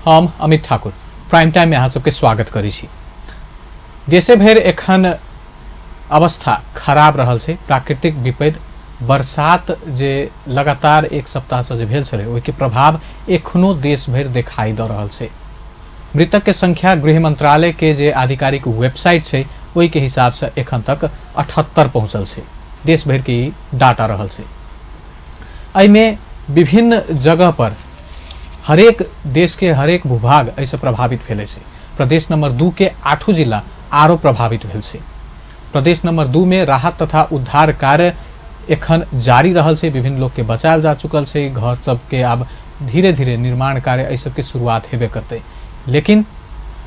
हम Amit Thakur prime time में अहाँ सबके स्वागत करै छी। देशे भरि एखन अवस्था खराब रहल छै। प्राकृतिक विपद बरसात जे लगातार एक सप्ताह से जे भेल छलै ओहिके प्रभाव एखनो देश भरि देखाई दऽ रहल छै। मृतक के संख्या गृह मंत्रालय के जे आधिकारिक वेबसाइट छै ओहिके हिसाब से एखन तक 78 पहुंचल छै। देश भरि के ई डाटा रहल छै। एहिमे विभिन्न जगह पर हरेक देश के हरेक भूभाग एहिसँ प्रभावित भेल छै। प्रदेश नंबर 2 के 8 जिला आरो प्रभावित भेल छै। प्रदेश नंबर 2 में राहत तथा उद्धार कार्य एखन जारी रहल छै। विभिन्न लोग के बचायल जा चुकल छै। घर सबके आब धीरे धीरे निर्माण कार्य एहि सबके शुरुआत हेबे करतै। लेकिन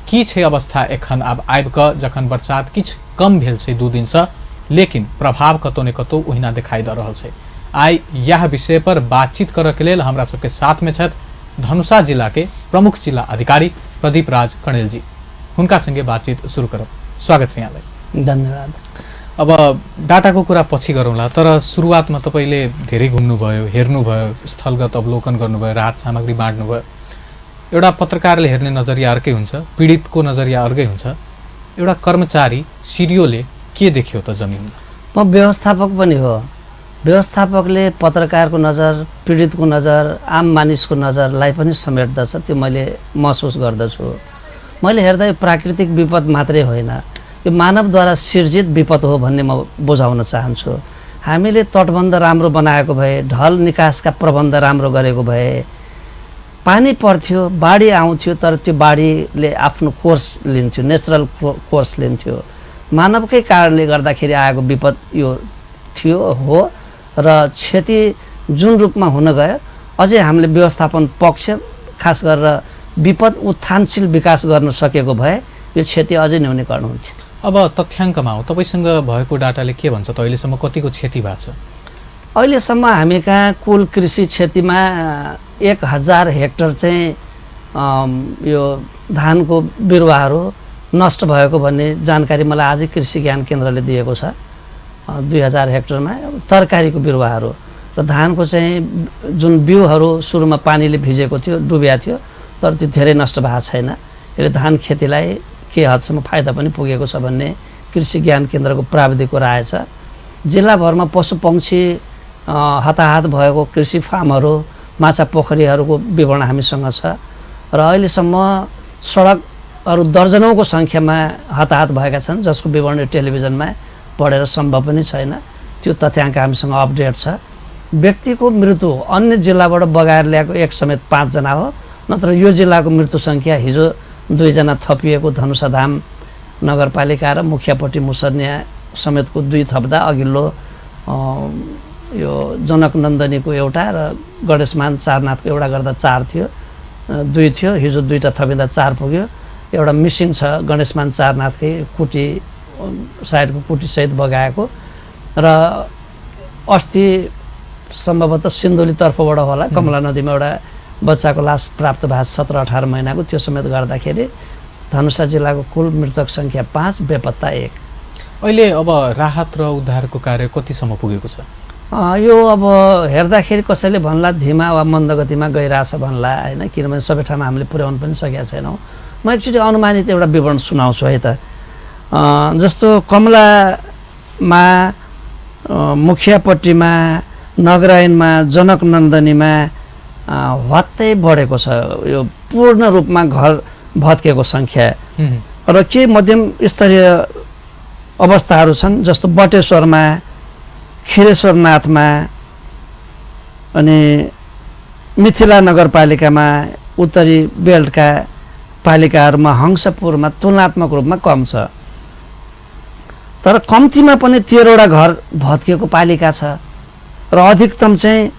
की छै अवस्था एखन आब आबि कऽ जखन बरसात किछु कम भेल छै 2 दिनसँ, लेकिन प्रभाव कतौ ने कतौ ओहिना देखाई दऽ रहल छै। आइ यह विषय पर बातचीत करऽ के लेल हमरा सबके साथ में छथि धनुषा जिला के प्रमुख जिला अधिकारी प्रदीप राज कणेल जी। हुनका संगे बातचीत शुरू करब। स्वागत छ यहाँलाई। धन्यवाद। अब डाटाको कुरा पछि गरौँला, तर सुरुवातमा तपाईँले धेरै घुम्नुभयो, हेर्नुभयो, स्थलगत अवलोकन गर्नुभयो, राहत सामग्री बाँड्नुभयो। एउटा पत्रकारले हेर्ने नजरिया अर्कै हुन्छ, पीडितको नजरिया अर्कै हुन्छ। एउटा कर्मचारी सिडिओले के देख्यो त जमिनमा? म व्यवस्थापक पनि हो। व्यवस्थापकले पत्रकारको नजर, पीडितको नजर, आम मानिसको नजरलाई पनि समेट्दछ, त्यो मैले महसुस गर्दछु। मैले हेर्दा यो प्राकृतिक विपद मात्रै होइन, यो मानवद्वारा सिर्जित विपद हो भन्ने म बुझाउन चाहन्छु। हामीले तटबन्ध राम्रो बनाएको भए, ढल निकासका प्रबन्ध राम्रो गरेको भए पानी पर्थ्यो, बाढी आउँथ्यो, तर त्यो बाढीले आफ्नो कोर्स लिन्थ्यो, नेचुरल कोर्स लिन्थ्यो। मानवकै कारणले गर्दाखेरि आएको विपद यो थियो हो र क्षति जुन रूपमा हुन गयो अझै हामीले व्यवस्थापन पक्ष खास गरेर विपद उत्थानशील विकास गर्न सकेको भए यो क्षति अझै न्यूनीकरण हुन्थ्यो। अब तथ्याङ्कमा हो, तपाईँसँग भएको डाटाले के भन्छ त अहिलेसम्म कतिको क्षति भएको छ? अहिलेसम्म हामी कहाँ कुल कृषि क्षतिमा 1000 हेक्टर चाहिँ यो धानको बिरुवाहरू नष्ट भएको भन्ने जानकारी मलाई आजै कृषि ज्ञान केन्द्रले दिएको छ। 2000 हेक्टरमा तरकारीको बिरुवाहरू र धानको चाहिँ जुन बिउहरू सुरुमा पानीले भिजेको थियो, डुबिया थियो, तर त्यो धेरै नष्ट भएको छैन। यसले धान खेतीलाई के हदसम्म फाइदा पनि पुगेको छ भन्ने कृषि ज्ञान केन्द्रको प्राविधिकको राय छ। जिल्लाभरमा पशु पक्षी हताहत भएको कृषि फार्महरू, माछा पोखरीहरूको विवरण हामीसँग छ र अहिलेसम्म सडकहरू दर्जनौँको सङ्ख्यामा हताहत भएका छन्, जसको विवरण टेलिभिजनमा पढेर सम्भव पनि छैन। त्यो तथ्याङ्क हामीसँग अपडेट छ। व्यक्तिको मृत्यु अन्य जिल्लाबाट बगाएर ल्याएको एक समेत 5 जना हो, नत्र यो जिल्लाको मृत्यु सङ्ख्या हिजो 2 जना थपिएको धनुषाधाम नगरपालिका र मुखियापट्टि मुसर्निया समेतको 2 थप्दा अघिल्लो यो जनकनन्दनीको एउटा र गणेशमान चारनाथको एउटा गर्दा 4 थियो, 2 थियो, हिजो 2टा थपिँदा 4 पुग्यो। एउटा मिसिङ छ गणेशमान चारनाथकै कुटी साइडको कुटीसहित बगाएको र अस्ति सम्भवतः सिन्धुलीतर्फबाट होला कमला नदीमा एउटा बच्चाको लास प्राप्त भएको 17-18 महिनाको, त्यो समेत गर्दाखेरि धनुषा जिल्लाको कुल मृतक सङ्ख्या 5, बेपत्ता 1। अहिले अब राहत र उद्धारको कार्य कतिसम्म पुगेको छ? यो अब हेर्दाखेरि कसैले भन्ला धीमा वा मन्द गतिमा गइरहेछ भन्ला होइन, किनभने सबै ठाउँमा हामीले पुर्याउनु पनि सकेका छैनौँ। म एकचोटि अनुमानित एउटा विवरण सुनाउँछु है त। जस्तो कमलामा, मुखियापट्टिमा, नगरायनमा, जनकनन्दनीमा हत्तै बढेको छ यो पूर्ण रूपमा घर भत्केको सङ्ख्या। र के मध्यम स्तरीय अवस्थाहरू छन् जस्तो बटेश्वरमा, खिरेश्वरनाथमा अनि मिथिला नगरपालिकामा, उत्तरी बेल्टका पालिकाहरूमा, हंसपुरमा तुलनात्मक रूपमा कम छ। तर कम्तीमा पनि 13वटा घर भत्किएको पालिका छ र अधिकतम चाहिँ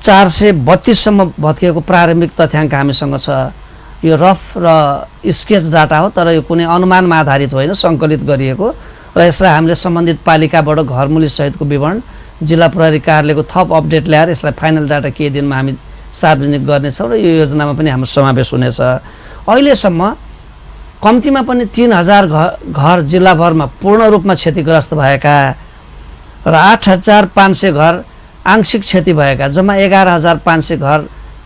432 सम्म भत्किएको प्रारम्भिक तथ्याङ्क हामीसँग छ। यो रफ र स्केच डाटा हो, तर यो कुनै अनुमानमा आधारित होइन, सङ्कलित गरिएको र यसलाई हामीले सम्बन्धित पालिकाबाट घरमुली सहितको विवरण जिल्ला प्रहरी कार्यालयको थप अपडेट ल्याएर यसलाई फाइनल डाटा केही दिनमा हामी सार्वजनिक गर्नेछौँ र यो योजनामा पनि हाम्रो समावेश हुनेछ। अहिलेसम्म कम्तीमा पनि 3000 घर जिल्लाभरमा पूर्ण रूपमा क्षतिग्रस्त भएका र 8500 घर आंशिक क्षति भएका, जम्मा 11500 घर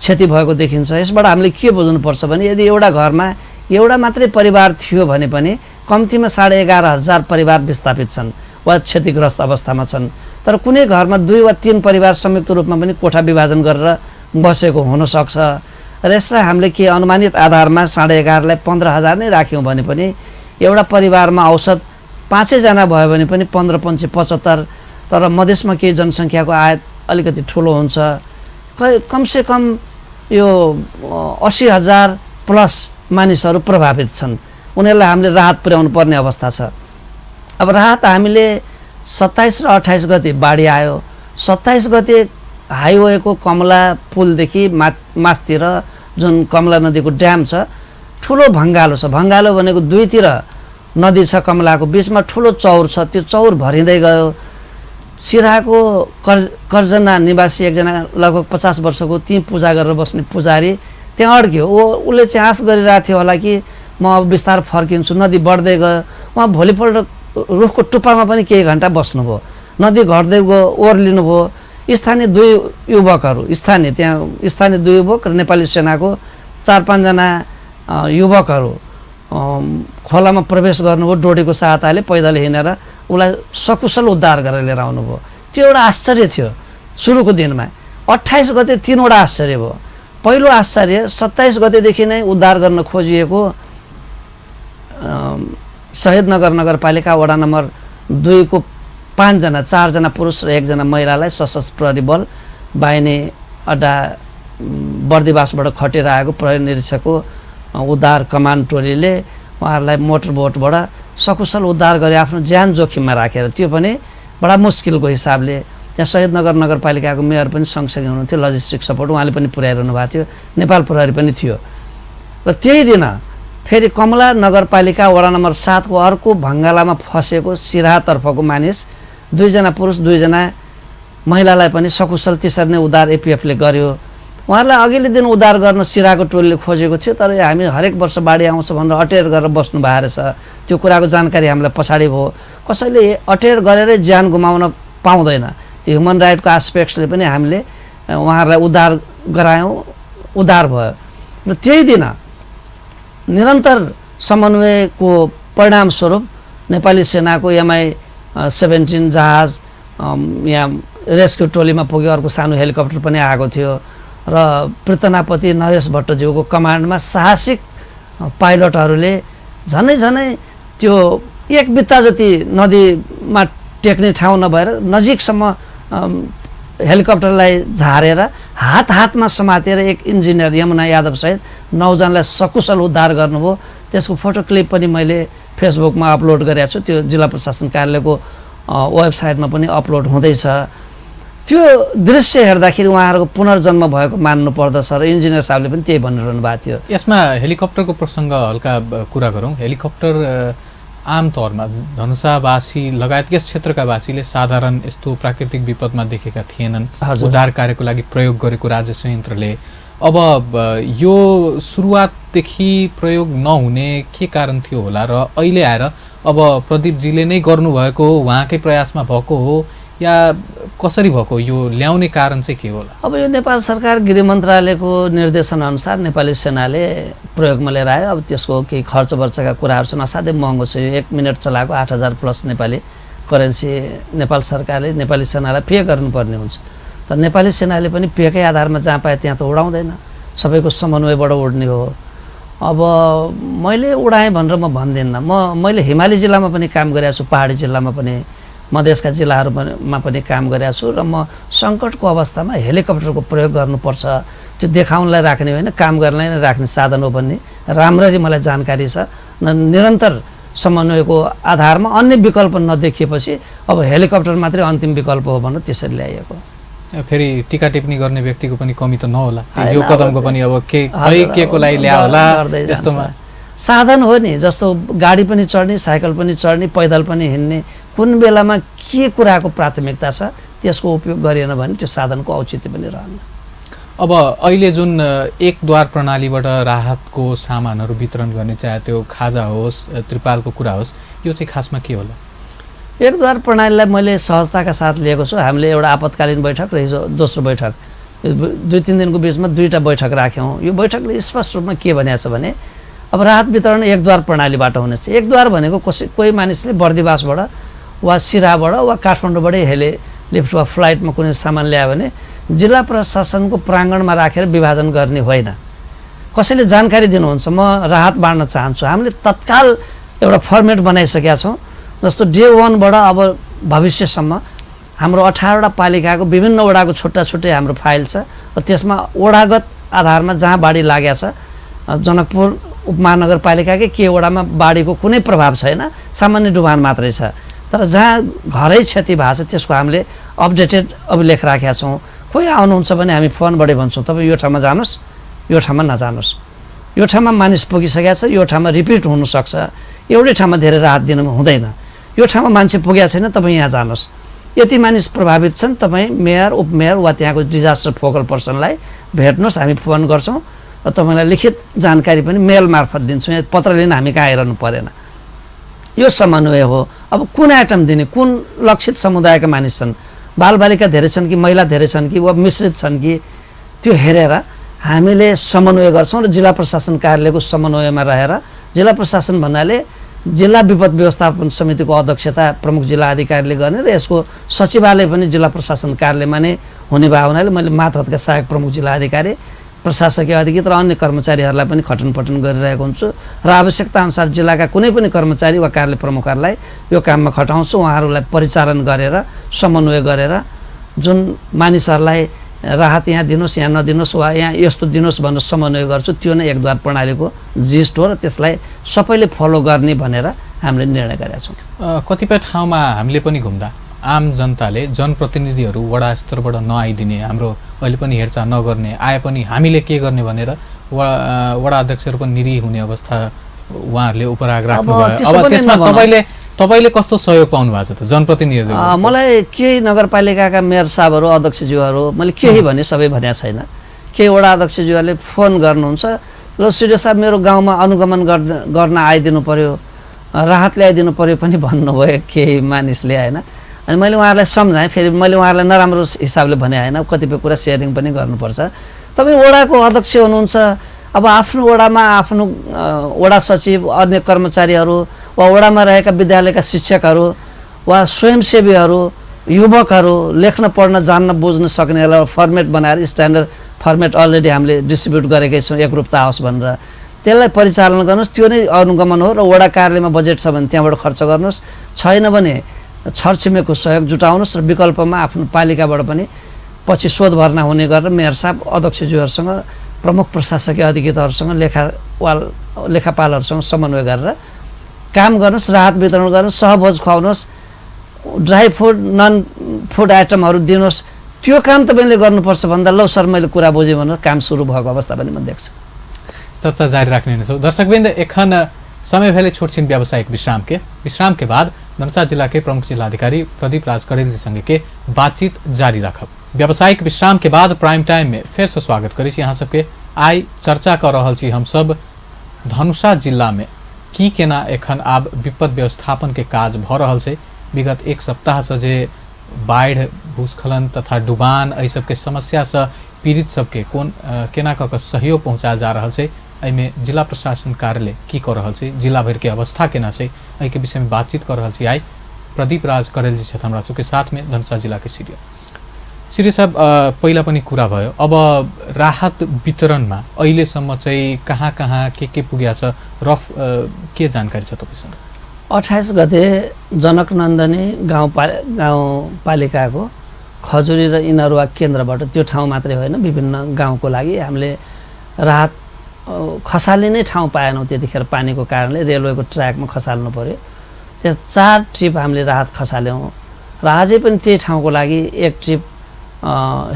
क्षति भएको देखिन्छ। यसबाट हामीले के बुझ्नुपर्छ भने यदि एउटा घरमा एउटा मात्रै परिवार थियो भने पनि कम्तीमा 11,500 परिवार विस्थापित छन् वा क्षतिग्रस्त अवस्थामा छन्। तर कुनै घरमा 2 वा 3 परिवार संयुक्त रूपमा पनि कोठा विभाजन गरेर बसेको हुनसक्छ र यसलाई हामीले के अनुमानित आधारमा 11,500लाई 15,000 नै राख्यौँ भने पनि एउटा परिवारमा औसत 5जना भयो भने पनि 15 5 75, तर मधेसमा केही जनसङ्ख्याको आयात अलिकति ठुलो हुन्छ, कमसेकम यो 80,000 प्लस मानिसहरू प्रभावित छन्। उनीहरूलाई हामीले राहत पुर्याउनु पर्ने अवस्था छ। अब राहत हामीले 27 र 28 गते बाढी आयो, 27 गते हाइवेको कमला पुलदेखि मासतिर जुन कमला नदीको ड्याम छ, ठुलो भङ्गालो छ। भङ्गालो भनेको दुईतिर नदी छ, कमलाको बिचमा ठुलो चौर छ, त्यो चौर भरिँदै गयो। सिराको कर्जना निवासी एकजना लगभग 50 वर्षको त्यहीँ पूजा गरेर बस्ने पुजारी त्यहाँ अड्क्यो। उसले चाहिँ आश गरिरहेको थियो होला कि म अब बिस्तार फर्किन्छु, नदी बढ्दै गयो। उहाँ भोलिपल्ट रुखको टुप्पामा पनि केही घन्टा बस्नुभयो, नदी घट्दै गयो, ओर्लिनु भयो। स्थानीय 2 युवकहरू, स्थानीय त्यहाँ स्थानीय 2 युवक र नेपाली सेनाको 4-5जना युवकहरू खोलामा प्रवेश गर्नुभयो। डोरीको सहायताले पैदल हिँडेर उसलाई सकुशल उद्धार गरेर लिएर आउनुभयो। त्यो एउटा आश्चर्य थियो सुरुको दिनमा। 28 गते 3वटा आश्चर्य भयो। पहिलो आश्चर्य 27 गतेदेखि नै उद्धार गर्न खोजिएको शहीदनगर नगरपालिका वडा नम्बर 2 को 5जना, 4जना पुरुष र 1जना महिलालाई सशस्त्र प्रहरी बल बाहिनी अड्डा बर्दिवासबाट खटेर आएको प्रहरी निरीक्षकको उद्धार कमान टोलीले उहाँहरूलाई मोटरबोटबाट सकुशल उद्धार गरे, आफ्नो ज्यान जोखिममा राखेर। त्यो पनि बडा मुस्किलको हिसाबले। त्यहाँ शहीदनगर नगरपालिकाको मेयर पनि सँगसँगै हुनुहुन्थ्यो, लजिस्टिक सपोर्ट उहाँले पनि पुर्याइरहनु भएको थियो, नेपाल प्रहरी पनि थियो। र त्यही दिन फेरि कमला नगरपालिका वडा नम्बर 7 को अर्को भङ्गालामा फसेको सिराहातर्फको मानिस 2जना पुरुष 2जना महिलालाई पनि सकुशल त्यसरी नै उद्धार एपिएफले गर्यो। उहाँहरूलाई अघिल्लो दिन उद्धार गर्न सिराको टोलीले खोजेको थियो, तर हामी हरेक वर्ष बाढी आउँछ भनेर अटेर गरेर बस्नु भएको रहेछ। त्यो कुराको जानकारी हामीलाई पछाडि भयो। कसैले अटेर गरेरै ज्यान गुमाउन पाउँदैन, त्यो ह्युमन राइटको आस्पेक्ट्सले पनि हामीले उहाँहरूलाई उद्धार गरायौँ, उद्धार भयो। र त्यही दिन निरन्तर समन्वयको परिणामस्वरूप नेपाली सेनाको MI-17 जहाज यहाँ रेस्क्यु टोलीमा पुग्यो। अर्को सानो हेलिकप्टर पनि आएको थियो र पृतनापति नरेश भट्टज्यूको कमान्डमा साहसिक पाइलटहरूले झनै झनै त्यो एक बित्ता जति नदीमा टेक्ने ठाउँ नभएर नजिकसम्म हेलिकप्टरलाई झारेर हात हातमा समातेर एक इन्जिनियर यमुना यादवसहित 9जनालाई सकुशल उद्धार गर्नुभयो। त्यसको फोटो क्लिप पनि मैले फेसबुकमा अपलोड गरेको छु, त्यो जिल्ला प्रशासन कार्यालयको वेबसाइटमा पनि अपलोड हुँदैछ। त्यो दृश्य हेर्दाखेरि उहाँहरूको पुनर्जन्म भएको मान्नु पर्दछ र इन्जिनियर साहबले पनि त्यही भनिरहनु भएको थियो। यसमा हेलिकप्टरको प्रसङ्ग हल्का कुरा गरौँ। हेलिकप्टर आमतौरमा धनुषावासी लगायत यस क्षेत्रका वासीले साधारण यस्तो प्राकृतिक विपदमा देखेका थिएनन्। उद्धार कार्यको लागि प्रयोग गरेको राज्य संयन्त्रले अब यो सुरुवातदेखि प्रयोग नहुने के कारण थियो होला र अहिले आएर अब प्रदीपजीले नै गर्नुभएको हो, उहाँकै प्रयासमा भएको हो या कसरी भएको, यो ल्याउने कारण चाहिँ के होला? अब यो नेपाल सरकार गृह मन्त्रालयको निर्देशन अनुसार नेपाली सेनाले प्रयोगमा लिएर आयो। अब त्यसको केही खर्च वर्चका कुराहरू छन्, असाध्यै महँगो छ। यो 1 मिनट चलाएको 8,000 प्लस नेपाली करेन्सी नेपाल सरकारले नेपाली सेनालाई पे गर्नुपर्ने हुन्छ। तर नेपाली सेनाले पनि पेकै आधारमा जहाँ पाए त्यहाँ त उडाउँदैन, सबैको समन्वयबाट उड्ने हो। अब मैले उडाएँ भनेर म भन्दिनँ। मैले हिमाली जिल्लामा पनि काम गरेको छु, पहाडी जिल्लामा पनि, मधेसका जिल्लाहरूमा पनि काम गरेको छु र म सङ्कटको अवस्थामा हेलिकप्टरको प्रयोग गर्नुपर्छ, त्यो देखाउनलाई राख्ने होइन, काम गर्नलाई नै राख्ने साधन हो भन्ने राम्ररी मलाई जानकारी छ। निरन्तर समन्वयको आधारमा अन्य विकल्प नदेखिएपछि अब हेलिकप्टर मात्रै अन्तिम विकल्प हो भनेर त्यसरी ल्याइएको। फेरि टीका टिप्पणी गर्ने व्यक्तिको पनि कमी त नहोला, यो कदमको पनि अब के के को लागि ल्या होला, यस्तोमा साधन हो नि, जस्तो गाडी पनि चढ्ने, साइकल पनि चढ्ने, पैदल पनि हिँड्ने, कुन बेलामा के कुराको प्राथमिकता छ त्यसको उपयोग गरिएन भने त्यो साधनको औचित्य पनि रहन्न। अब अहिले जुन एकद्वार प्रणालीबाट राहतको सामानहरू वितरण गर्ने, चाहे त्यो खाजा होस्, त्रिपालको कुरा होस्, यो चाहिँ खासमा के होला? एकद्वार प्रणालीलाई मैले सहजताका साथ लिएको छु। हामीले एउटा आपतकालीन बैठक र हिजो दोस्रो बैठक, 2-3 दिनको बिचमा 2टा बैठक राख्यौँ। यो बैठकले स्पष्ट रूपमा के भनेको छ भने अब राहत वितरण एकद्वार प्रणालीबाट हुनेछ। एकद्वार भनेको कसै कोही मानिसले बर्दिवासबाट वा सिराबाट वा काठमाडौँबाटै हेले लिफ्ट वा फ्लाइटमा कुनै सामान ल्यायो भने जिल्ला प्रशासनको प्राङ्गणमा राखेर विभाजन गर्ने होइन। कसैले जानकारी दिनुहुन्छ म राहत बाँड्न चाहन्छु, हामीले तत्काल एउटा फर्मेट बनाइसकेका छौँ। जस्तो डे 1बाट अब भविष्यसम्म हाम्रो 18वटा पालिकाको विभिन्न वडाको छुट्टा छुट्टै हाम्रो फाइल छ र त्यसमा वडागत आधारमा जहाँ बाढी लागेको छ, जनकपुर उपमहानगरपालिकाकै के वडामा बाढीको कुनै प्रभाव छैन, सामान्य डुबान मात्रै छ, तर जहाँ घरै क्षति भएको छ त्यसको हामीले अपडेटेड अभिलेख राखेका छौँ। कोही आउनुहुन्छ भने हामी फोनबाटै भन्छौँ तपाईँ यो ठाउँमा जानुहोस्, यो ठाउँमा नजानुहोस्, यो ठाउँमा मानिस पुगिसकेको छ, यो ठाउँमा रिपिट हुनसक्छ, एउटै ठाउँमा धेरै राहत दिनु हुँदैन, यो ठाउँमा मान्छे पुगेको छैन तपाईँ यहाँ जानुहोस्, यति मानिस प्रभावित छन् तपाईँ मेयर उपमेयर वा त्यहाँको डिजास्टर फोकल पर्सनलाई भेट्नुहोस्, हामी फोन गर्छौँ र तपाईँलाई लिखित जानकारी पनि मेल मार्फत दिन्छौँ, यहाँ पत्र लिन हामी कहाँ आइरहनु परेन। यो समन्वय हो। अब कुन आइटम दिने, कुन लक्षित समुदायका मानिस छन्, बालबालिका धेरै छन् कि महिला धेरै छन् कि वा मिश्रित छन् कि, त्यो हेरेर हामीले समन्वय गर्छौँ र जिल्ला प्रशासन कार्यालयको समन्वयमा रहेर, जिल्ला प्रशासन भन्नाले जिल्ला विपद व्यवस्थापन समितिको अध्यक्षता प्रमुख जिल्ला अधिकारीले गर्ने र यसको सचिवालय पनि जिल्ला प्रशासन कार्यालयमा नै हुने भएको हुनाले मैले मातहतका सहायक प्रमुख जिल्ला अधिकारी, प्रशासकीय अधिकृत र अन्य कर्मचारीहरूलाई पनि खटन पटन गरिरहेको हुन्छु र आवश्यकता अनुसार जिल्लाका कुनै पनि कर्मचारी वा कार्यालय प्रमुखहरूलाई यो काममा खटाउँछु। उहाँहरूलाई परिचालन गरेर समन्वय गरेर जुन मानिसहरूलाई राहत यहाँ दिनुहोस्, यहाँ नदिनुहोस् वा यहाँ यस्तो दिनुहोस् भनेर समन्वय गर्छु, त्यो नै एकद्वार प्रणालीको जिस्ट हो र त्यसलाई सबैले फलो गर्ने भनेर हामीले निर्णय गरेका छौँ। कतिपय ठाउँमा हामीले पनि घुम्दा आम जनताले जनप्रतिनिधिहरू वडा स्तरबाट नआइदिने, हाम्रो अहिले पनि हेरचाह नगर्ने, आए पनि हामीले के गर्ने भनेर वडा अध्यक्षहरू पनि निरीह हुने अवस्था उहाँहरूले उपराग राख्नुभयो। अब त्यसमा तपाईँले कस्तो सहयोग पाउनु भएको छ त जनप्रतिनिधिहरू? मलाई केही नगरपालिकाका मेयर साहबहरू, अध्यक्षज्यूहरू, मैले केही भने सबै भनेको छैन, केही वडा अध्यक्षज्यूहरूले फोन गर्नुहुन्छ, ल सिडिओ साहब मेरो गाउँमा अनुगमन गर्न आइदिनु पर्यो, राहत ल्याइदिनु पर्यो पनि भन्नुभयो केही मानिसले होइन। अनि मैले उहाँहरूलाई सम्झाएँ, फेरि मैले उहाँहरूलाई नराम्रो हिसाबले भने होइन, कतिपय कुरा सेयरिङ पनि गर्नुपर्छ। तपाईँ वडाको अध्यक्ष हुनुहुन्छ, अब आफ्नो वडामा आफ्नो वडा सचिव, अन्य कर्मचारीहरू वा वडामा रहेका विद्यालयका शिक्षकहरू वा स्वयंसेवीहरू, युवकहरू, लेख्न पढ्न जान्न बुझ्न सक्नेहरूलाई फर्मेट बनाएर स्ट्यान्डर्ड फर्मेट अलरेडी हामीले डिस्ट्रिब्युट गरेकै छौँ एकरूपता आओस् भनेर, त्यसलाई परिचालन गर्नुहोस्, त्यो नै अनुगमन हो। र वडा कार्यालयमा बजेट छ भने त्यहाँबाट खर्च गर्नुहोस्, छैन भने छरछिमेकको सहयोग जुटाउनुहोस् र विकल्पमा आफ्नो पालिकाबाट पनि पछि शोध भर्ना हुने गरेर मेयर साहब, अध्यक्षज्यूहरूसँग, प्रमुख प्रशासकीय अधिकृतहरूसँग, लेखापालहरूसँग समन्वय गरेर काम गर्नुहोस्, राहत वितरण गर्नुहोस्, सहभोज खुवाउनुहोस्, ड्राई फुड नन फुड आइटमहरू दिनुहोस्। त्यो काम तपाईँले गर्नुपर्छ भन्दा लौ सर मैले कुरा बुझेँ भनेर काम सुरु भएको अवस्था पनि म देख्छु। चर्चा जारी राख्ने छौँ। दर्शकवृन्द, एखन समय भेले छोटछिन व्यावसायिक विश्राम के, विश्राम के बाद धनुषा जिला के प्रमुख जिलाधिकारी प्रदीप राज कड़ेल जी संग के बातचीत जारी रखब। व्यावसायिक विश्राम के बाद प्राइम टाइम में फिर से स्वागत करै छी अहाँ सबके। आइ चर्चा कर रहल छी हम सब धनुषा जिला में की केना एखन आब विपद व्यवस्थापन के काज भ रहल छै। विगत एक सप्ताह से जे बाढ़ि, भूस्खलन तथा डुबान एहि सबके समस्या से पीड़ित सबके कोन केना कऽ के सहयोग पहुँचायल जा रहल छै, एहिमे जिला प्रशासन कार्यालय की कऽ रहल छै, जिला भरि के अवस्था केना छै, एहिके विषय में बातचीत कऽ रहल छी। आइ प्रदीप राज कड़ेल जी छथि हमरा सबके साथ में, धनुषा जिला के सीडीओ। सीडीओ साहब, पहिला पनि कुरा भयो, अब राहत वितरणमा अहिलेसम्म चाहिँ कहाँ कहाँ के पुगेको छ, रफ के जानकारी छ तपाईँसँग? 28 गते जनकनन्दनी गाउँपालिकाको खजुरी र इनरुवा केन्द्रबाट, त्यो ठाउँ मात्रै होइन विभिन्न गाउँको लागि हामीले राहत खसाल्ने नै ठाउँ पाएनौँ त्यतिखेर पानीको कारणले, रेलवेको ट्र्याकमा खसाल्नु पर्यो। त्यहाँ 4 ट्रिप हामीले राहत खसाल्यौँ र आजै पनि त्यही ठाउँको लागि 1 ट्रिप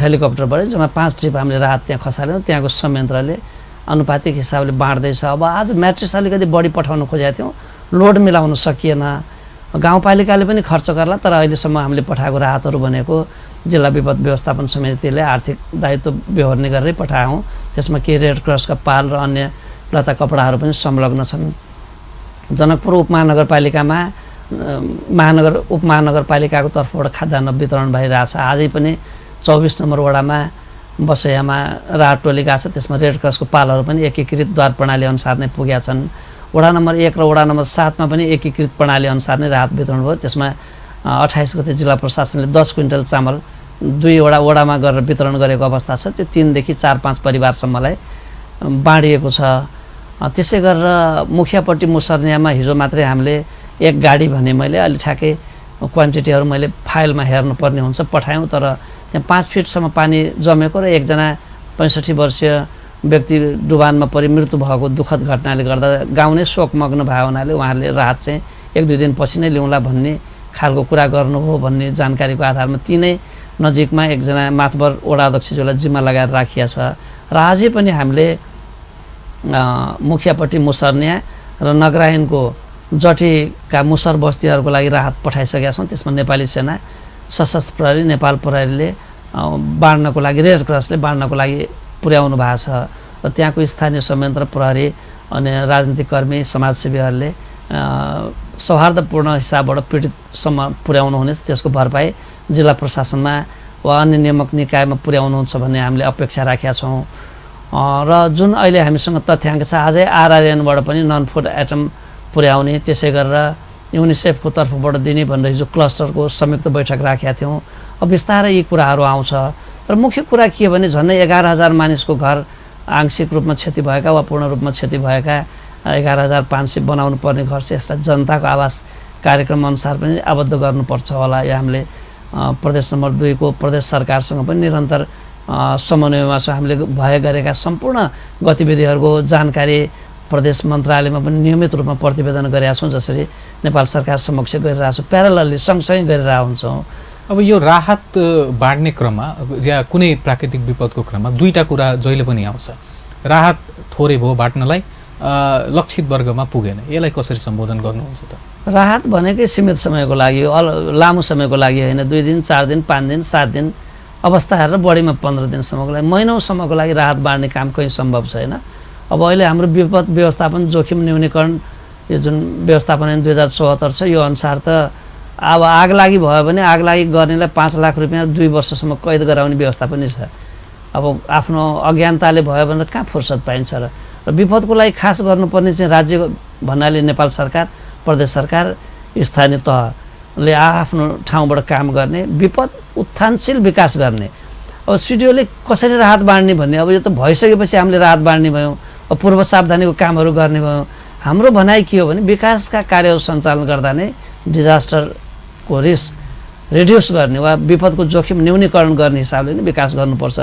हेलिकप्टरबाट जम्मा 5 ट्रिप हामीले राहत त्यहाँ खसाल्यौँ। त्यहाँको संयन्त्रले अनुपातिक हिसाबले बाँड्दैछ। अब आज म्याट्रिक्स अलिकति बढी पठाउन खोजेका थियौँ, लोड मिलाउन सकिएन। गाउँपालिकाले पनि खर्च गर्ला, तर अहिलेसम्म हामीले पठाएको राहतहरू भनेको जिल्ला विपद व्यवस्थापन समितिले आर्थिक दायित्व बेहोर्ने गरेरै पठायौँ। त्यसमा केही रेड क्रसका पाल र अन्य लत्ता कपडाहरू पनि संलग्न छन्। जनकपुर उपमहानगरपालिकामा उपमहानगरपालिकाको तर्फबाट खाद्यान्न वितरण भइरहेछ। आजै पनि 24 नम्बर वडामा बसैयामा राहत टोली गएको छ, त्यसमा रेड क्रसको पालहरू पनि एकीकृत द्वार प्रणाली अनुसार नै पुगेका छन्। वडा नम्बर 1 र वडा नम्बर 7 मा पनि एकीकृत प्रणाली अनुसार नै राहत वितरण भयो। त्यसमा 28 गते जिल्ला प्रशासनले 10 क्विन्टल चामल 2 वडा वडामा गरेर वितरण गरेको अवस्था छ। त्यो 3 देखि 4-5 परिवारसम्मलाई बाँडिएको छ। त्यसै गरेर मुखियापट्टि मुसर्नियामा हिजो मात्रै हामीले एक गाडी भने मैले अलि ठ्याक्कै क्वान्टिटीहरू मैले फाइलमा हेर्नुपर्ने हुन्छ, पठायौँ। तर त्यहाँ 5 फिटसम्म पानी जमेको र एकजना 65 वर्षीय व्यक्ति डुबानमा परी मृत्यु भएको दुःखद घटनाले गर्दा गाउँ नै शोकमग्न भयो हुनाले उहाँहरूले राहत चाहिँ 1-2 दिनपछि नै ल्याउँला भन्ने खालको कुरा गर्नुभयो भन्ने जानकारीको आधारमा तिनै नजिकमा एकजना मातबर वडा अध्यक्षज्यूलाई जिम्मा लगाएर राखिया छ। र आजै पनि हामीले मुखियापट्टि मुसर्निया र नगरायनको जटीका मुसर बस्तीहरूको लागि राहत पठाइसकेका छौँ। त्यसमा नेपाली सेना, सशस्त्र प्रहरी, नेपाल प्रहरीले बाँड्नको लागि, रेड क्रसले बाँड्नको लागि पुर्याउनु भएको छ। र त्यहाँको स्थानीय संयन्त्र प्रहरी अनि राजनीतिक कर्मी, समाजसेवीहरूले सौहार्दपूर्ण हिसाबबाट पीडितसम्म पुर्याउनु हुनेछ। त्यसको भरपाई जिल्ला प्रशासनमा वा अन्य नियामक निकायमा पुर्याउनुहुन्छ भन्ने हामीले अपेक्षा राखेका छौँ। र जुन अहिले हामीसँग तथ्याङ्क छ, आजै आरआरएनबाट पनि नन फुड आइटम पुर्याउने, त्यसै गरेर युनिसेफको तर्फबाट दिने भनेर हिजो क्लस्टरको संयुक्त बैठक राखेका थियौँ। अब बिस्तारै यी कुराहरू आउँछ। तर मुख्य कुरा के भने झन्डै 11,000 मानिसको घर आंशिक रूपमा क्षति भएका वा पूर्ण रूपमा क्षति भएका 11,500 बनाउनु पर्ने घर चाहिँ यसलाई जनताको आवास कार्यक्रम अनुसार पनि आबद्ध गर्नुपर्छ होला। यो हामीले प्रदेश नम्बर 2 को प्रदेश सरकारसँग पनि निरन्तर समन्वयमा छौँ। हामीले भए गरेका सम्पूर्ण गतिविधिहरूको जानकारी प्रदेश मन्त्रालयमा पनि नियमित रूपमा प्रतिवेदन गरेका छौँ, जसरी नेपाल सरकार समक्ष गरिरहेको छौँ, प्यारलली सँगसँगै गरिरहेको हुन्छौँ। अब यो राहत बाँड्ने क्रममा या कुनै प्राकृतिक विपदको क्रममा दुईटा कुरा जहिले पनि आउँछ, राहत थोरै भयो बाँड्नलाई, लक्षित वर्गमा पुगेन, यसलाई कसरी सम्बोधन गर्नुहुन्छ त? राहत भनेकै सीमित समयको लागि हो, लामो समयको लागि होइन। 2 दिन, 4 दिन, 5 दिन, 7 दिन अवस्था हेरेर बढीमा 15 दिनसम्मको लागि, महिनौसम्मको लागि राहत बाँड्ने काम कहीँ सम्भव छैन। अब अहिले हाम्रो विपद व्यवस्थापन जोखिम न्यूनीकरण यो जुन व्यवस्थापन ऐन 2074 छ, यो अनुसार त अब आगलागी भयो भने आगलागी गर्नेलाई 5 लाख रुपियाँ 2 वर्षसम्म कैद गराउने व्यवस्था पनि छ। अब आफ्नो अज्ञानताले भयो भने कहाँ फुर्सद पाइन्छ र? र विपदको लागि खास गर्नुपर्ने चाहिँ राज्य भन्नाले नेपाल सरकार, प्रदेश सरकार, स्थानीय तहले आफ्नो ठाउँबाट काम गर्ने, विपद उत्थानशील विकास गर्ने। अब सिडिओले कसरी राहत बाँड्ने भन्ने, अब यो त भइसकेपछि हामीले राहत बाँड्ने भयौँ, अब पूर्व सावधानीको कामहरू गर्ने भयौँ। हाम्रो भनाइ के हो भने विकासका कार्यहरू सञ्चालन गर्दा नै डिजास्टरको रिस्क रिड्युस गर्ने वा विपदको जोखिम न्यूनीकरण गर्ने हिसाबले नै विकास गर्नुपर्छ।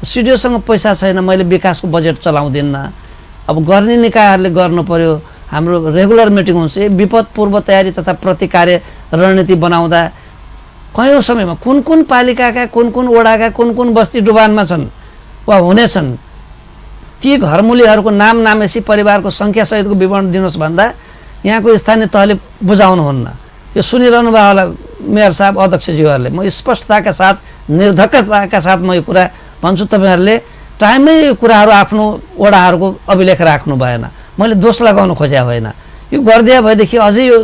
सिडिओसँग पैसा छैन, मैले विकासको बजेट चलाउँदिनँ, अब गर्ने निकायहरूले गर्नु पर्यो। हाम्रो रेगुलर मिटिङ हुन्छ, विपद पूर्व तयारी तथा प्रतिकार्य रणनीति बनाउँदा कयौँ समयमा कुन कुन पालिकाका कुन कुन वडाका कुन कुन बस्ती डुबानमा छन् वा हुनेछन्, ती घरमूलीहरूको नाम नामेसी परिवारको सङ्ख्यासहितको विवरण दिनुहोस् भन्दा यहाँको स्थानीय तहले बुझाउनुहुन्न। यो सुनिरहनु भयो होला मेयर साहब, अध्यक्षज्यूहरूले। म स्पष्टताका साथ, निर्धक्कताका साथ म यो कुरा भन्छु, तपाईँहरूले टाइममै यो कुराहरू आफ्नो वडाहरूको अभिलेख राख्नु भएन। मैले दोष लगाउन खोजेको होइन। यो गरिदिए भएदेखि अझै यो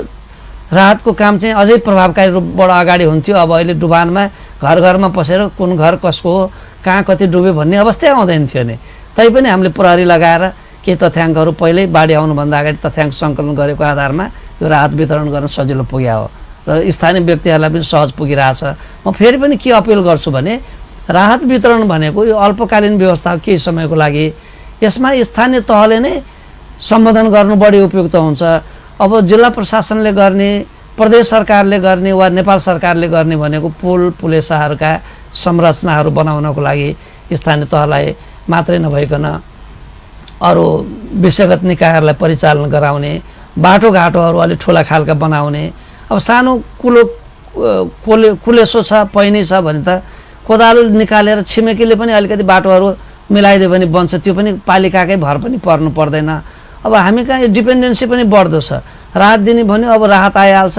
राहतको काम चाहिँ अझै प्रभावकारी रूपबाट अगाडि हुन्थ्यो। अब अहिले डुबानमा घर घरमा पसेर कुन घर कसको हो, कहाँ कति डुब्यो भन्ने अवस्थै आउँदैन थियो नि। तैपनि हामीले प्रहरी लगाएर केही तथ्याङ्कहरू पहिल्यै बाढी आउनुभन्दा अगाडि तथ्याङ्क सङ्कलन गरेको आधारमा यो राहत वितरण गर्न सजिलो पुग्या हो र स्थानीय व्यक्तिहरूलाई पनि सहज पुगिरहेछ। म फेरि पनि के अपिल गर्छु भने राहत वितरण भनेको यो अल्पकालीन व्यवस्था हो, केही समयको लागि। यसमा स्थानीय तहले नै सम्बोधन गर्नु बढी उपयुक्त हुन्छ। अब जिल्ला प्रशासनले गर्ने, प्रदेश सरकारले गर्ने वा नेपाल सरकारले गर्ने भनेको पुल पुलेसाहरूका संरचनाहरू बनाउनको लागि स्थानीय तहलाई मात्रै नभइकन अरू विषयगत निकायहरूलाई परिचालन गराउने, बाटोघाटोहरू अलिक ठुला खालका बनाउने। अब सानो कुलो कुलेसो छ, पैनी छ भने त कोदालो निकालेर छिमेकीले पनि अलिकति बाटोहरू मिलाइदियो भने बन्छ, त्यो पनि पालिकाकै भर पनि पर्नु पर्दैन। अब हामी कहाँ यो डिपेन्डेन्सी पनि बढ्दो छ। राहत दिने भन्यो, अब राहत आइहाल्छ,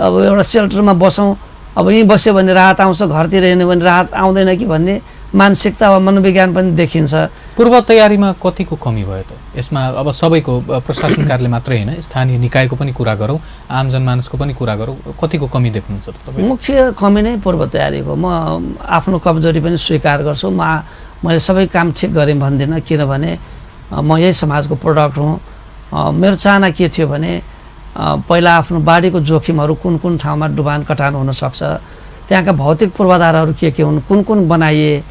अब एउटा सेल्टरमा बसौँ, अब यहीँ बस्यो भने राहत आउँछ, घरतिर हिँड्यो भने राहत आउँदैन कि भन्ने मानसिकता वा मनोविज्ञान पनि देखिन्छ। पूर्व तयारीमा कतिको कमी भयो त यसमा? अब सबैको प्रशासन कार्यालय मात्रै होइन, स्थानीय निकायको पनि कुरा गरौँ, आम जनमानसको पनि कुरा गरौँ, कतिको कमी देख्नुहुन्छ त तपाईँ? मुख्य कमी नै पूर्व तयारीको। म आफ्नो कमजोरी पनि स्वीकार गर्छु। म मैले सबै काम ठिक गरेँ भन्दिनँ, किनभने म यही समाजको प्रोडक्ट हुँ। मेरो चाहना के थियो भने पहिला आफ्नो बाढीको जोखिमहरू कुन कुन ठाउँमा डुबान कटान हुनसक्छ, त्यहाँका भौतिक पूर्वाधारहरू के के हुन्, कुन कुन बनाइए,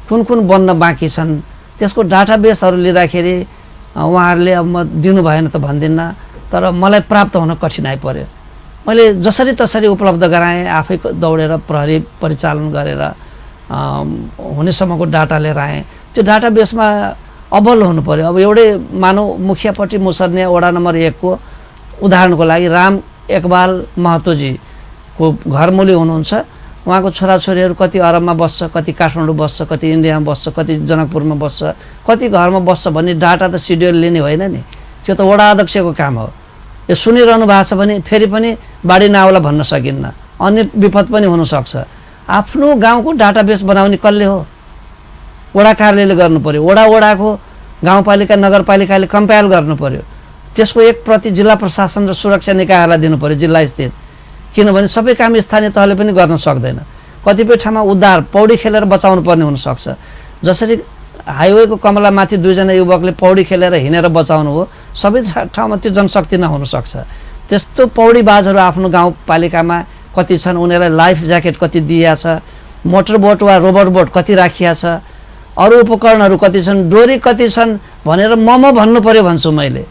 कुन कुन बन्न बाँकी छन्, त्यसको डाटाबेसहरू लिँदाखेरि उहाँहरूले अब म दिनु भएन त भन्दिनँ, तर मलाई प्राप्त हुन कठिनाइ पर्यो। मैले जसरी तसरी उपलब्ध गराएँ, आफै दौडेर प्रहरी परिचालन गरेर हुनेसम्मको डाटा लिएर आएँ। त्यो डाटाबेसमा अब्बल हुनु पर्यो। अब एउटै मानव मुखियापट्टि मुसर्ने वडा नम्बर 1 को उदाहरणको लागि राम एकबाल महतोजीको घरमुली हुनुहुन्छ, उहाँको छोराछोरीहरू कति अरबमा बस्छ, कति काठमाडौँ बस्छ, कति इन्डियामा बस्छ, कति जनकपुरमा बस्छ, कति घरमा बस्छ भन्ने डाटा त सिडिओले लिने होइन नि, त्यो त वडा अध्यक्षको काम हो। यो सुनिरहनु भएको छ भने फेरि पनि बाढी नआउला भन्न सकिन्न, अन्य विपद पनि हुनसक्छ। आफ्नो गाउँको डाटाबेस बनाउने कसले हो? वडा कार्यालयले गर्नु पर्यो, वडा वडाको गाउँपालिका नगरपालिकाले कम्पाइल गर्नु पर्यो, त्यसको एक प्रति जिल्ला प्रशासन र सुरक्षा निकायहरूलाई दिनु पर्यो जिल्ला स्थित, किनभने सबै काम स्थानीय तहले पनि गर्न सक्दैन। कतिपय ठाउँमा उद्धार पौडी खेलेर बचाउनु पर्ने हुनसक्छ, जसरी हाइवेको कमलामाथि दुईजना युवकले पौडी खेलेर हिँडेर बचाउनु हो, सबै ठाउँमा त्यो जनशक्ति नहुन सक्छ। त्यस्तो पौडीबाजहरू आफ्नो गाउँपालिकामा कति छन्, उनीहरूलाई लाइफ ज्याकेट कति दिइया छ, मोटर बोट वा रोबर बोट कति राखिया छ, अरू उपकरणहरू कति छन्, डोरी कति छन् भनेर म भन्नु पर्यो भन्छु मैले।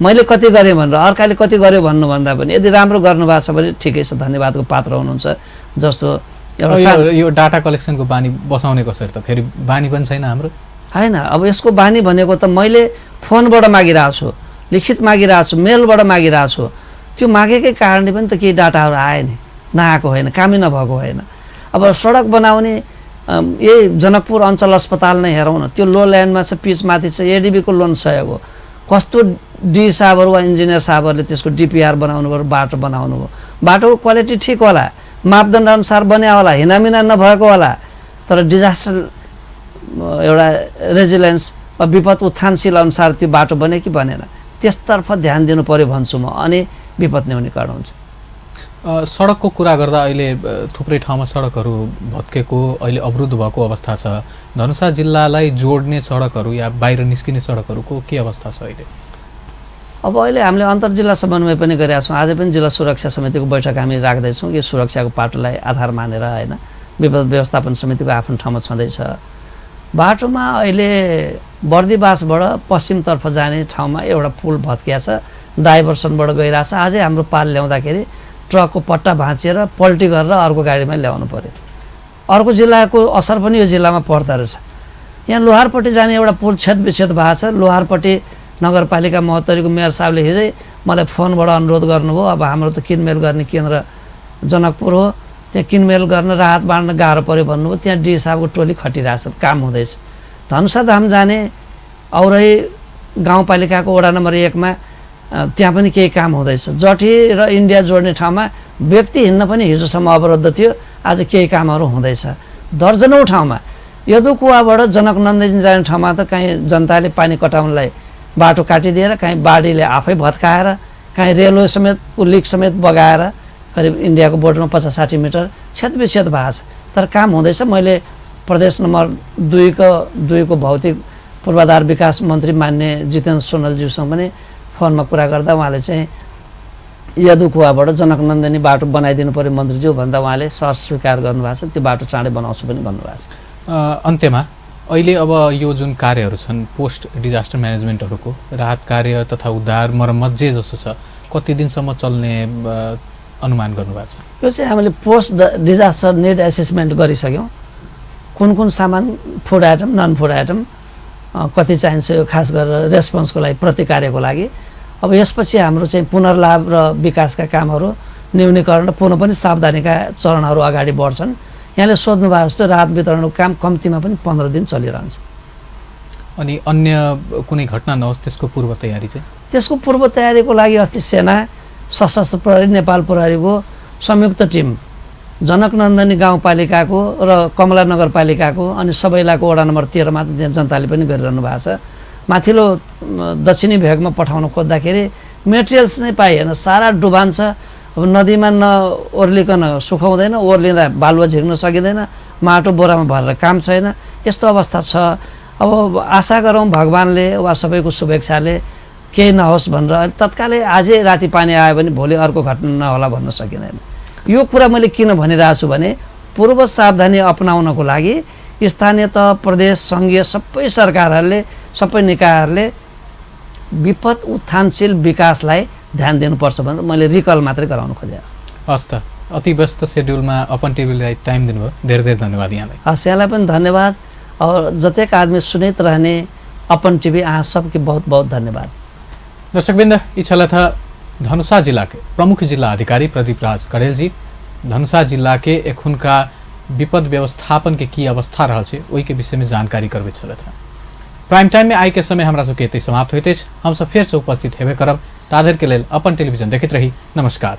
मैले कति गरेँ भनेर अर्काले कति गर्यो भन्नुभन्दा पनि यदि राम्रो गर्नुभएको छ भने ठिकै छ, धन्यवादको पात्र हुनुहुन्छ। जस्तो यो डाटा कलेक्सनको बानी बसाउने कसरी त? फेरि बानी पनि छैन हाम्रो, होइन? अब यसको बानी भनेको त मैले फोनबाट मागिरहेको छु, लिखित मागिरहेको छु, मेलबाट मागिरहेको छु, त्यो मागेकै कारणले पनि त केही डाटाहरू आयो नि, नआएको होइन, कामै नभएको होइन। अब सडक बनाउने यही जनकपुर अञ्चल अस्पताल नै हेरौँ न, त्यो लो ल्यान्डमा छ, पिचमाथि छ, एडिबीको लोन सहयोग हो, कस्तो डी साहबहरू वा इन्जिनियर साहबहरूले त्यसको डिपिआर बनाउनु भयो, बाटो बनाउनु भयो, बाटोको क्वालिटी ठिक होला, मापदण्ड अनुसार बन्या होला, हिनामिना नभएको होला, तर डिजास्टर एउटा रेजिलेन्स वा विपद उत्थानशील अनुसार त्यो बाटो बने कि बनेन त्यसतर्फ ध्यान दिनु पर्यो भन्छु म, अनि विपद न्यूनीकरण हुन्छ। सडकको कुरा गर्दा अहिले थुप्रै ठाउँमा सडकहरू भत्केको, अहिले अवरुद्ध भएको अवस्था छ। धनुषा जिल्लालाई जोड्ने सडकहरू या बाहिर निस्किने सडकहरूको के अवस्था छ अहिले? अब अहिले हामीले अन्तर जिल्ला समन्वय पनि गरेका छौँ। आज पनि जिल्ला सुरक्षा समितिको बैठक हामी राख्दैछौँ कि सुरक्षाको पाटोलाई आधार मानेर, होइन, विपद व्यवस्थापन समितिको आफ्नो ठाउँमा छँदैछ। बाटोमा अहिले बर्दिवासबाट पश्चिमतर्फ जाने ठाउँमा एउटा पुल भत्किया छ, डाइभर्सनबाट गइरहेछ। आजै हाम्रो पाल ल्याउँदाखेरि ट्रकको पट्टा भाँचिएर पल्टी गरेर अर्को गाडीमा ल्याउनु पर्यो। अर्को जिल्लाको असर पनि यो जिल्लामा पर्दो रहेछ। यहाँ लोहारपट्टि जाने एउटा पुल छेदविच्छेद भएको छ। लोहारपट्टि नगरपालिका महोत्तरीको मेयर साहबले हिजै मलाई फोनबाट अनुरोध गर्नुभयो, अब हाम्रो त किनमेल गर्ने केन्द्र जनकपुर हो, त्यहाँ किनमेल गर्न राहत बाँड्न गाह्रो पऱ्यो भन्नुभयो। त्यहाँ डी साहबको टोली खटिरहेछ, काम हुँदैछ। धनुषाधाम जाने औरही गाउँपालिकाको वडा नम्बर 1 मा त्यहाँ पनि केही काम हुँदैछ। जटी र इन्डिया जोड्ने ठाउँमा व्यक्ति हिँड्न पनि हिजोसम्म अवरुद्ध थियो, आज केही कामहरू हुँदैछ। दर्जनौँ ठाउँमा यदुकुवाबाट जनकनन्दिनी जाने ठाउँमा त काहीँ जनताले पानी कटाउनलाई बाटो काटिदिएर, काहीँ बाढीले आफै भत्काएर, काहीँ रेलवे समेत लिक समेत बगाएर करिब इन्डियाको बोर्डरमा 50-60 मिटर छेदविच्छेद भएको छ, तर काम हुँदैछ। मैले प्रदेश नम्बर 2 को भौतिक पूर्वाधार विकास मन्त्री मान्य जितेन्द्र सोनलज्यूसँग पनि फोनमा कुरा गर्दा उहाँले चाहिँ यदुकुवाबाट जनकनन्दिनी बाटो बनाइदिनु पऱ्यो मन्त्रीज्यू भन्दा उहाँले सर स्वीकार गर्नुभएको छ, त्यो बाटो चाँडै बनाउँछु पनि भन्नुभएको छ। अन्त्यमा अहिले अब यो जुन कार्यहरू छन् पोस्ट डिजास्टर म्यानेजमेन्टहरूको, राहत कार्य तथा उद्धार मर्मत जे जसो छ, कति दिनसम्म चल्ने अनुमान गर्नुभएको छ? यो चाहिँ हामीले पोस्ट डिजास्टर निड एसेसमेन्ट गरिसक्यौँ। कुन कुन सामान, food item, non food item कति चाहिन्छ, यो खास गरेर रेस्पोन्सको लागि, प्रतिकार्यको लागि। अब यसपछि हाम्रो चाहिँ पुनर्लाभ र विकासका कामहरू, न्यूनीकरण र पुनः पनि सावधानीका चरणहरू अगाडि बढ्छन्। यहाँले सोध्नु भएको जस्तो राहत वितरणको काम कम्तीमा पनि 15 दिन चलिरहन्छ। अनि अन्य कुनै घटना नहोस् त्यसको पूर्व तयारी चाहिँ? त्यसको पूर्व तयारीको लागि अस्ति सेना, सशस्त्र प्रहरी, नेपाल प्रहरीको संयुक्त टिम जनकनन्दनी गाउँपालिकाको र कमला नगरपालिकाको अनि सबैलाको वडा नम्बर 13 मा त्यहाँ जनताले पनि गरिरहनु भएको छ। माथिल्लो दक्षिणी भेगमा पठाउन खोज्दाखेरि मेटेरियल्स नै पाइएन, सारा डुबान छ। अब नदीमा नओर्लिकन सुकाउँदैन, ओर्लिँदा बालुवा झिक्न सकिँदैन, माटो बोरामा भरेर काम छैन। यस्तो अवस्था छ। अब आशा गरौँ भगवान्ले वा सबैको शुभेच्छाले केही नहोस् भनेर। तत्कालै आजै राति पानी आयो भने भोलि अर्को घटना नहोला भन्न सकिँदैन। यो कुरा मैले किन भनिरहेको छु भने पूर्व सावधानी अपनाउनको लागि स्थानीय तह, प्रदेश, सङ्घीय सबै सरकारहरूले, सबै निकायहरूले विपद उत्थानशील विकासलाई ध्यान दिनुपर्छ भनेर मैले रिकल मात्रै गराउन खोजेँ। हस् त, अति व्यस्त सेड्युलमा अपन टिभीलाई टाइम दिनुभयो, धेरै धेरै धन्यवाद यहाँलाई। हस्, यहाँलाई पनि धन्यवाद। और जतेक आदमी सुनैत रहने अपन टीवी, अहाँ सबके बहुत बहुत धन्यवाद। दर्शकवृन्द, ई छलथि धनुषा जिला के प्रमुख जिल्ला अधिकारी प्रदीप राज कड़ेल जी। धनुषा जिला के एखुनका विपद व्यवस्थापन के की अवस्था रहल छै ओहि के विषय में जानकारी करबै छलथि। प्राइम टाइम में आइ के समय हमरा सबके एतै समाप्त होइत अछि। हम सब फेर से उपस्थित हेबे करब। ताधरि के लेल अपन टेलीविजन देखैत रही। नमस्कार।